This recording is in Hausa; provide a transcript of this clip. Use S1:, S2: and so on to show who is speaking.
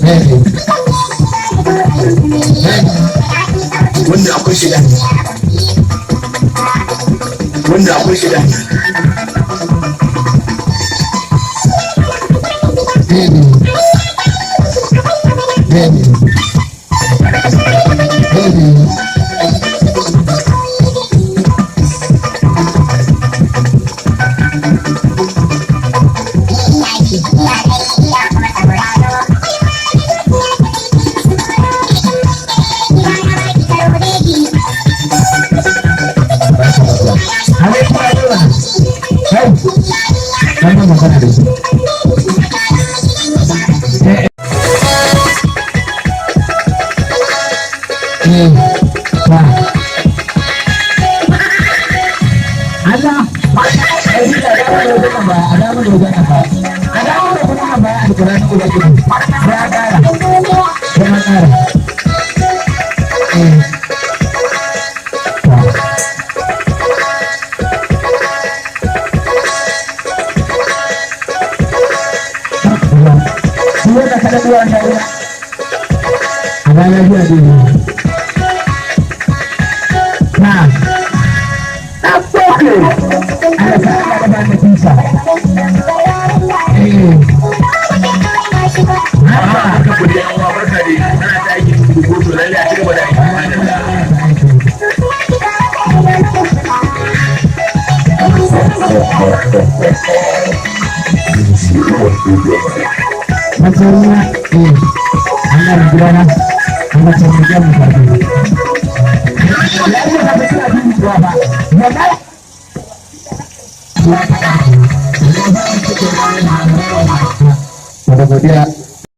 S1: Eh.
S2: Wanda akwai shida, wanda akwai shida.
S1: Eh. Eh. Eh. Wannan magana da shi. Eh. Eh. Ba. Allah, ai da dawo da wajen ba, a dawo da wajen ba. A dawo da kuma ba Alƙur'ani ko ba ki. Sai a ƙara. Sai a ƙara. Eh. Ta. Shi wanda ka daɗuwa ta yi a ranar biya ne. Na. Na boko. Ana sa ana da ba da kisa. Eh.
S2: Amma barka ku da yan uwa, barka dai. Ana ta aiki tukuru ko to lalle a ci gaba da aiki, madalla.
S1: Matsayina, eh, an gana gidana, an ga can gidan mu farko. Ya yi ba suna bin ruwa ba. Wallahi. Ya faɗa. Da godiya.